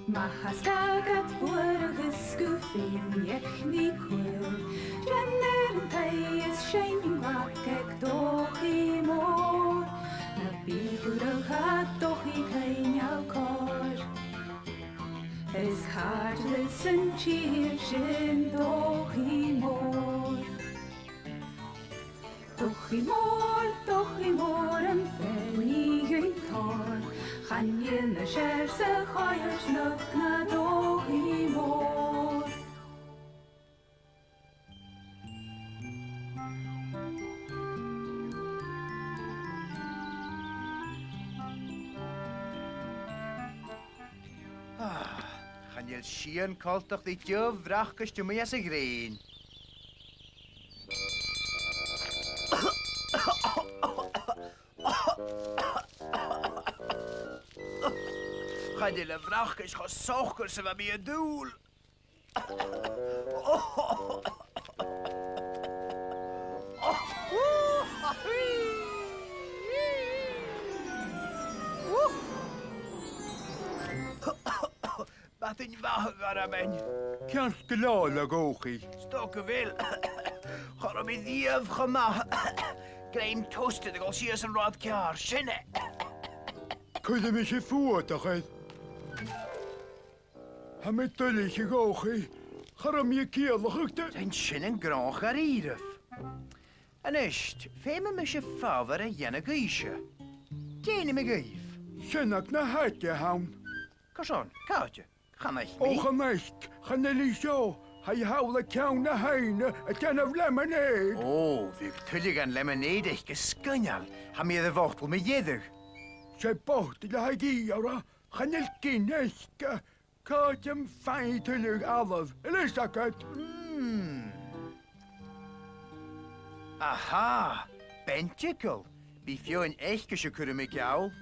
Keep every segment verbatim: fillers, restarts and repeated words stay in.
Ma tha stad agad fuarachas gu feum neach-nighean, dèan air an taigh is seinn an clag aig Dòthaidh Mòr, na bìodach a Dòthaidh, coinneal còir. Is càirdeas an tìr sin Dòthaidh Mòr. Dòthaidh mòr, Dòthaidh mòr, am fear nì dhuinn tòrr. Chan eil nas fheàrr sa choimhearsnachd na Dòthaidh mòr. Ah, chan eil sìon coltach ri deagh bhracaist a-muigh anns a' ghrèin. Chan eil a' bhracaist cho socair 's a bha mi an dùil. Madainn mhath, a Ghormain. Ceart gu leòr, a Dhòthaidh. 'S dòcha gu bheil. Cha robh mi riamh cho math. Grèim toasted a' dol sìos an rathad ceàrr. Sin e. Cuiridh mise fuadach air. Tha mi duilich, a Dhòthaidh. Cha robh mi a' ciallachadh d- Rinn sin an gnothach dha-rìribh. A-nis, feumaidh mise favor a dhèanamh dhuibhse. Dè nì mi dhuibh? Seann na h-aite a th' ann. Carson? Càite? Chan fhaic mi. Ò, chan fhaic, chan eil i seo. Tha i thall aig ceann na h-aibhne a' dèanamh lemonade. Ò, bhiodh tuilleadh dhen lemonade aice, sgoinneil. Tha mi air a' bhotal mu dheireadh. 'S e botal a th' aige, a Dhòthaidh, chan eil gin aice. Càit am faigh mi tuilleadh fhalamh? A bheil fhios agad? Mm. Aha! Beinteigeal! Bidh feadhainn aicese a' cur mi geall.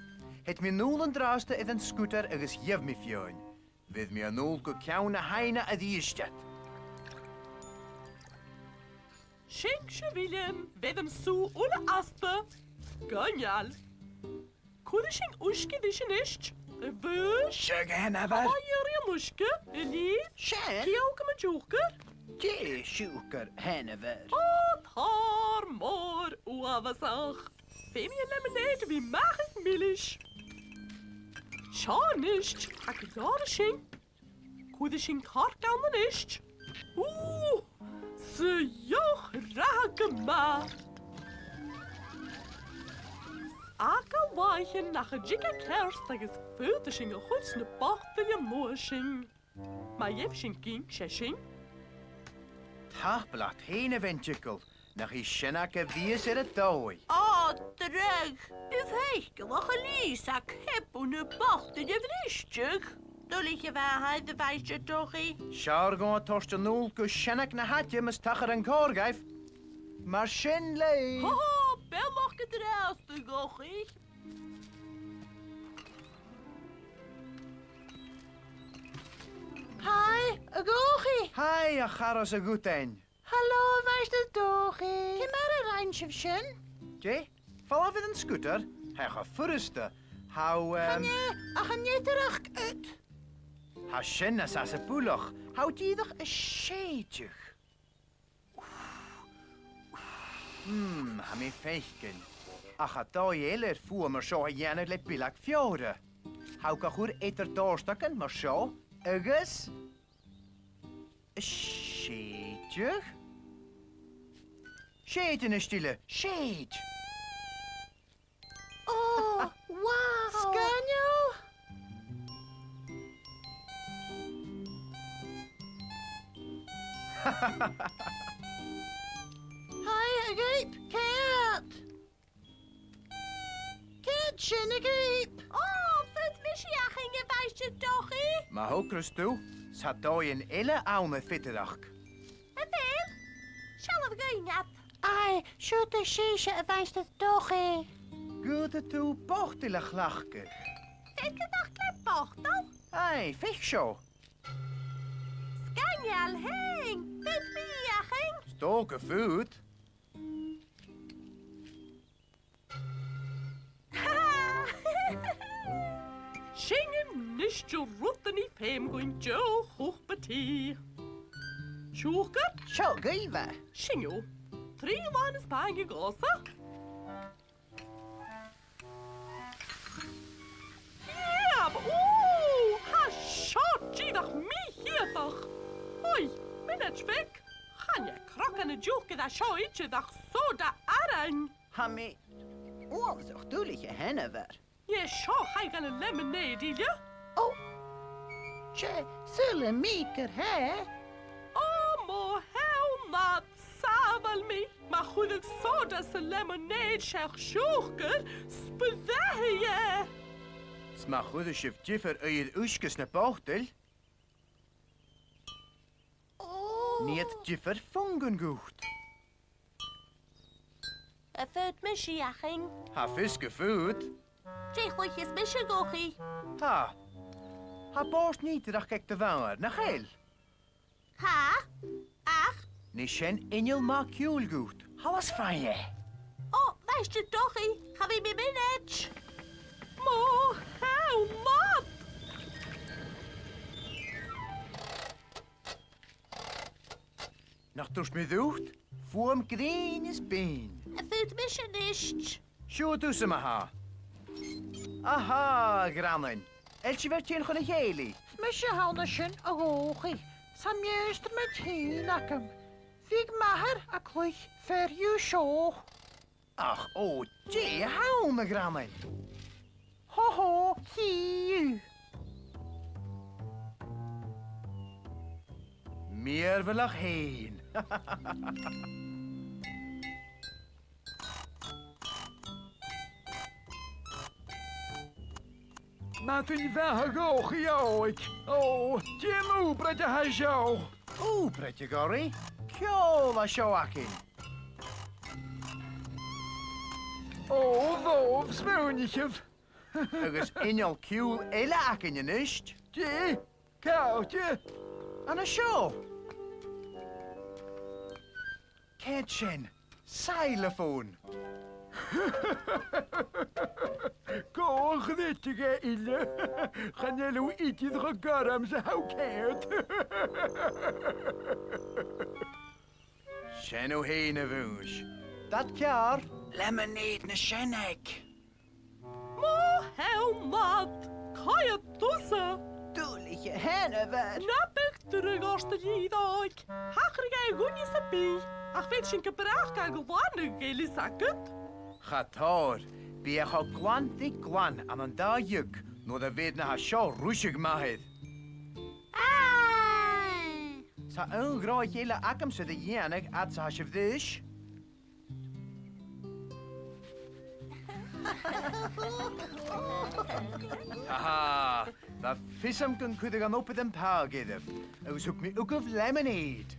Thèid mi a-null an-dràsta air an sgùtar agus gheibh mi feadhainn. Bheir mi a-null gu ceann na h-aibhne a-rithist iad. Sin sibh, Uilleam, bheir an sùgh uile asta. Sgoinneil! Cuiridh sinn uisge ris a-nis. A bheil? Seadh, a sheanmhair. Am faigh mi air an uisge, a Lìr? Seadh. Cò gheibh mi an siùcar? Dè siùcar, a sheanmhair? Ò, tòrr mòr uabhasach. Feumaidh mi lemonade a bhith math is milis. Seo a-nis, tha gu leòr an sin. Cuiridh sinn corc ann a-nis. Ù, 's e deagh rathad gu math. Aig an làithean nach tig e ceart agus faodaidh sinn a chur sna botail an uair sin. Ma gheibh sinn gin, 's e sin. Tapadh leat fhèin, a Bheinteigeal. Nach i seann a bhios air an dòigh. Ò, dragh! Bu faiceallach a Lìr, 's a' ceapadh na botail a bhristeadh. Duilich a-mhàin, a Mhaighstir Dòthaidh. 'S fheàrr dhomh a thoirt a-null gu seann na h-aite mus tachair an còrr dhaibh. Mar sin leibh. Ho, ho, beannachd an-dràsta, a Dhòthaidh. Haidh, a Dhòthaidh. Haidh, a chara 's a ghudain. Halò, a Mhaighstir Dòthaidh. Ciamar a rinn sibh sin? Dè? Falbh air an sgùtar? Tha e cho furasta. Tha, ehm, Chan e, ach an eadar-dhealachadh ud. Tha sin nas fhasa buileach. Tha thu dìreach a' sèideadh. Hmm, tha mi a' faicinn. Ach tha dòigh eile air fuaim mar seo a dhèanamh le bileag feòra. Tha thu ga chur eadar dòrstagan mar seo, agus sèideadh. Sèid a-nis, Dile, sèid! Ò, wow! Sgoinneil! Haidh, a Ghaob, ceart! Ceart, sin a Ghaob! Ò, faod mise fhaicinn, a Mhaighstir Dòthaidh? Ma thogras tu, 's tha dòighean eile ann air feadaireachd. A bheil? Seallaibh dhuinn iad. Aidh, siuthad sìos, a Mhaighstir Dòthaidh. Ged a tha thu botail a' cleachdadh. Faodaidh tu botal? Aidh, feuch seo. Sgoinneil fhèin, faod mi fhaicinn? 'S dòcha gum faod. Sin a-nis rudan a' Feumaidh mi deagh chupa tì. Siùcar? Seo dhuibh e. Sin thu. Trì làn spàin a dh'fhàs. Iab! Ù! Tha seo dìreach mì-chinnteach! Oi, mionaid bheag! Chan e crogan an-diugh a tha seo idir ach sòda arain! Tha mi uabhasach duilich, a sheanmhair. Nì seo, tha i gan lemonade eile. Ò, 's e sùil a' mhìc a th' ann. Ò, mo thighearna, sàbhail mi! Ma chuireadh sòda sa lemonade seach siùcar, spreadhadh e! 'S ma chuireadh sibh diofar uisge sna botail, nì iad diofar phungan dhut. Am faod mise fhaicinn? Tha fios gum faod. Dè chluicheas mise, a Dhòmhnaill? Tha. Tha bòrd nigheadaireachd aig do mhàthair, nach eil? Tha, ach... Nì sinn inneal math ciùil dhut. Thalla 's faigh e. Ò, bheil thu deiseil? Cha bhi mi mionaid. Mo thighearna! Nach tuirt mi riut? Fuaim grinn is binn. Am faod mise a-nis? Siuthad thusa ma-thà. Aha, a ghrannain. A bheil sibh air tighinn chun a chèilidh? 'S mise a th' ann an sin, a Dhòmhnaill. 'S tha mi airson mo thìde agam. Bhiodh m' athair a' cluich Fare You Show. Ach ò, dè th' ann, a ghrannain? Ho, ho, chì thu. Mìorbhaileach fhèin. Madainn mhath, a Dhòmhnaill òg. Ò, dè an ùpraid a tha seo? Ùpraid, a Dhòmhnaill? Ceòl a tha seo againn. Ò, bhobh, smaoinichibh. Agus inneal ciùil eile againn a-nis. Dè? Càite? An seo. Cò tha sin? Xylophone. Cò chreideadh e uile? Chan eil thu idir cho gorm 's a tha thu ceart. Sin thu fhèin, a Mhùis. Dad ceàrr. Lemonade na seanag. Mo thighearna, cò tha thusa? Duilich, a sheanmhair. Na biodh duilgheadas a dhìreadh. Thachair e gu h-àraidh sam bith, ach bheir sinn gu bràth ga ghlanadh, a bheil fhios agad. Cha tòir, bidh e cho glan ri glan ann an dà dhiog nuair a bheir na tha seo ruiseag m' athar. Ah! 'S tha aon ghnothach eile agamsa ri dhèanamh fhad 's a tha sibh a' bruich. Ha ha! Bha fios agam gun cuireadh an obair am pàigheadh oirbh, agus thug mi thugaibh lemonade.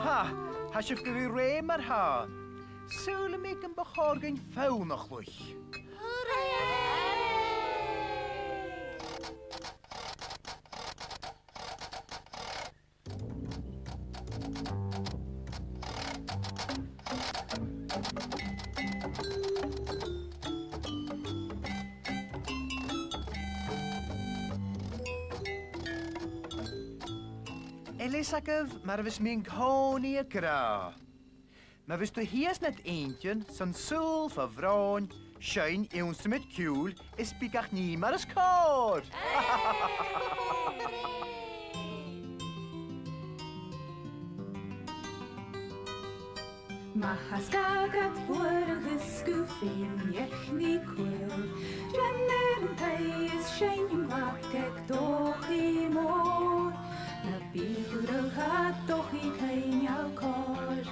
Ha! Tha sibh gu bhith rèidh mar-thà. Saoilidh mi gum bu chòir dhuinn fonn a chluich. A bheil fhios agaibh mar a bhios mi an-còmhnaidh ag ràdh? Ma bhios tu shìos nad inntinn, san saoghal fo bhròn, seinn ionnsramaid ciùil, is bidh gach nì mar as còir! Ma tha sgath gad bhuaireadh is gu feum neach-nì caol, dèan air an taigh is seinn an clag aig Dòchaidh Mòr. Na bi gur a tha Dòchaidh coibhneil còir.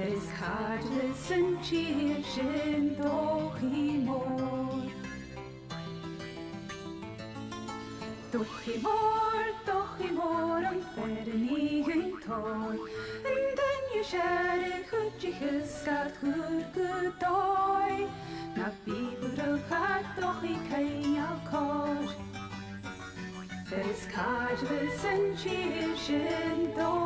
Is càit leis an tìr sin Dòchaidh Mòr? Dòchaidh mòr, Dòchaidh mòr, am fear a nì dhuinn tòir, an duine as fheàrr a chuidich is gad chur gu dòigh. Na bi gur a tha Dòchaidh coibhneil còir. Is càit leis an tìr sin Dòchaidh